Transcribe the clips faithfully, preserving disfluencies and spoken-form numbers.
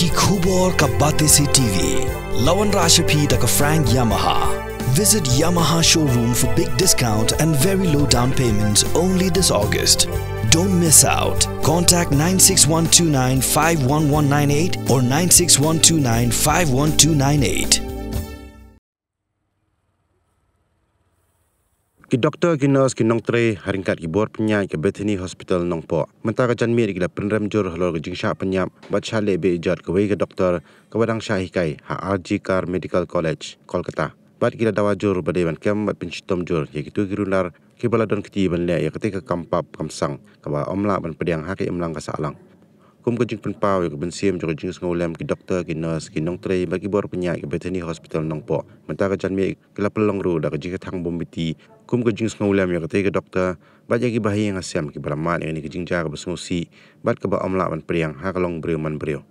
Ki khubor ka Batesi T V. La wanrah sha phi da ka Frank Yamaha. Visit Yamaha showroom for big discount and very low down payments only this August. Don't miss out. Contact nine six one two nine five one one nine eight or nine six one two nine five one two nine eight. Ki doktor, ki nurse, ki nongtrei ha ryngkat ki bor pynïaid ka Bethany Hospital Nongpoh mynta ka janmiet ki la pynrem jur halor ka jingshah pynïap bad shah leh beh jot kawei ka doktor kaba dang shah hikai ha R G Kar Medical College, Kolkata. Bad ki la dawa jur ba dei ban kem bad pynshitom jur ïa kito ki runar kiba la don kti ban leh ïa katei ka kam pap kam sang kaba ym lah ban pdiang ha ka imlang ka sahlang. Kum ka jingpynpaw ïa ka mynsiem jong ka jingsngewlem, ki doktor, ki nurse, ki nongtrei bad ki bor pynïaid ka Bethany Hospital Nongpoh mynta ka janmiet ki la pynlong ruh da ka jingkthang bymjukut kum ka jingsngewlem ïa katei ka doktor bad ïa kiba ha ïing ha sem kiba la mad ïa kane ka jingjia kaba sngewsih bad kaba ym lah ban pdiang ha ka long briew man briew.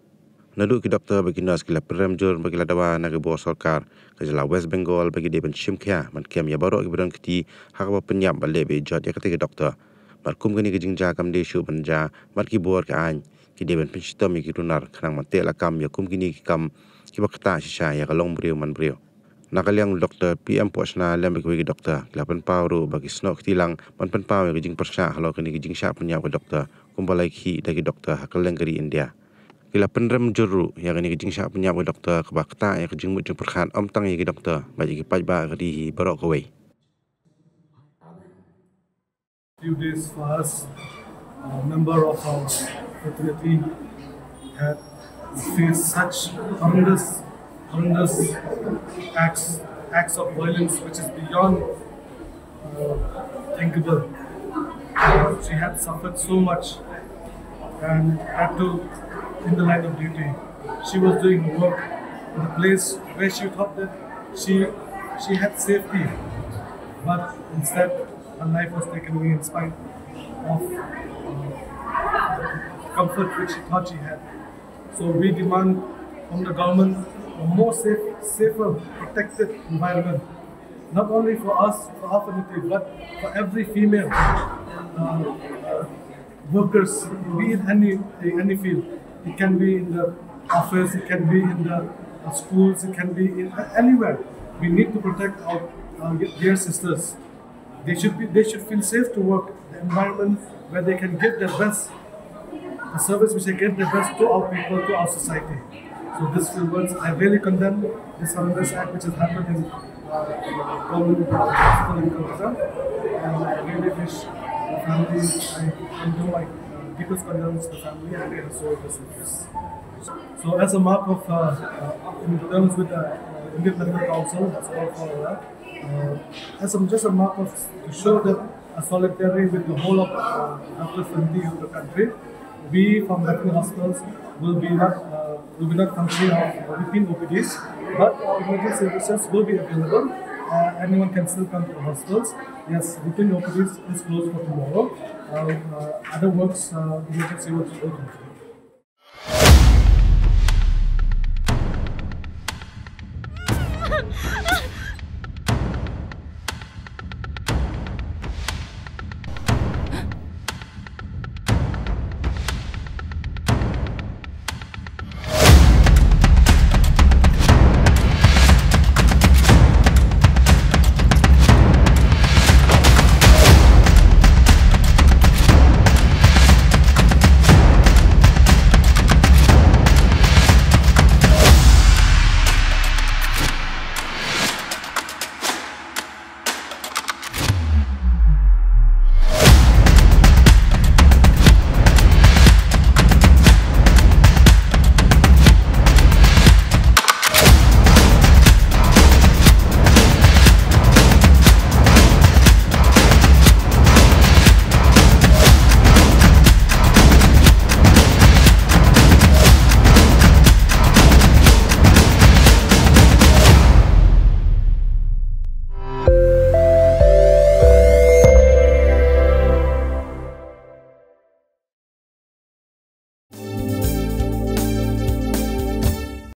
Naduh ki doktor bad ki nurse ki la pynrem jur bad ki la dawa na ka bor sorkar ka jylla West Bengal ba ki dei ban shim khia ban kem ïa baroh kiba don kti ha kaba pynïap bad leh beh jot ïa katei ka doktor. Bad kum kane ka jingjia kam dei shuh ban jia bad ki bor ki aiñ ki dei ban pynshitom ïa ki runar khnang ban teh lakam ïa kum kine ki kam kiba ktah shisha ïa ka long briew man briew. Na ka liang u Doktor P M Pohshna lem bad kiwei ki doktor ki la pynpaw ruh ba ki snoh kti lang ban pynpaw ïa ka jingpyrshah halor kane ka jingshah pynïap ka doktor kumba la ïakhih da ki doktor ha kylleng ka ri India. Ki la pynrem jur ruh ïa kane ka jingshah pynïap ka doktor kaba ktah ïa ka jingmut jingpyrkhat ym tang ïa ki doktor bad ïa ki paidbah ka ri hi baroh kawei. Few days for us, a member of our fraternity had faced such horrendous, horrendous acts, acts of violence which is beyond uh, thinkable. Uh, she had suffered so much and had to, in the line of duty, she was doing her work in the place where she thought that she she had safety, but instead her life was taken away in spite of uh, comfort which she thought she had. So we demand from the government a more safe, safer, protected environment, not only for us, for our community, but for every female uh, uh, workers, be it any any field. It can be in the office, it can be in the uh, schools, it can be in anywhere. We need to protect our uh, dear sisters. They should be, they should feel safe to work. The environment where they can give their best, the service which they give their best to our people, to our society. So this few words, I really condemn this horrendous act which has happened in uh, government hospital in Kolkata, and I really wish the family, I convey my uh, deepest condolence to the family and may her soul rest in peace. So as a mark of, uh, uh, in terms with the uh, Indian Medical Council, has called for uh, uh, as a, just a mark of to show that a solidarity with the whole of uh, doctor fraternity of the country. We from Bethany Hospitals will be not uh, will be not functioning our routine O P Ds, but our emergency services will be available. Uh, anyone can still come to the hospitals. Yes, routine O P Ds is closed for tomorrow. Uh, uh, other works, uh, emergency works will continue.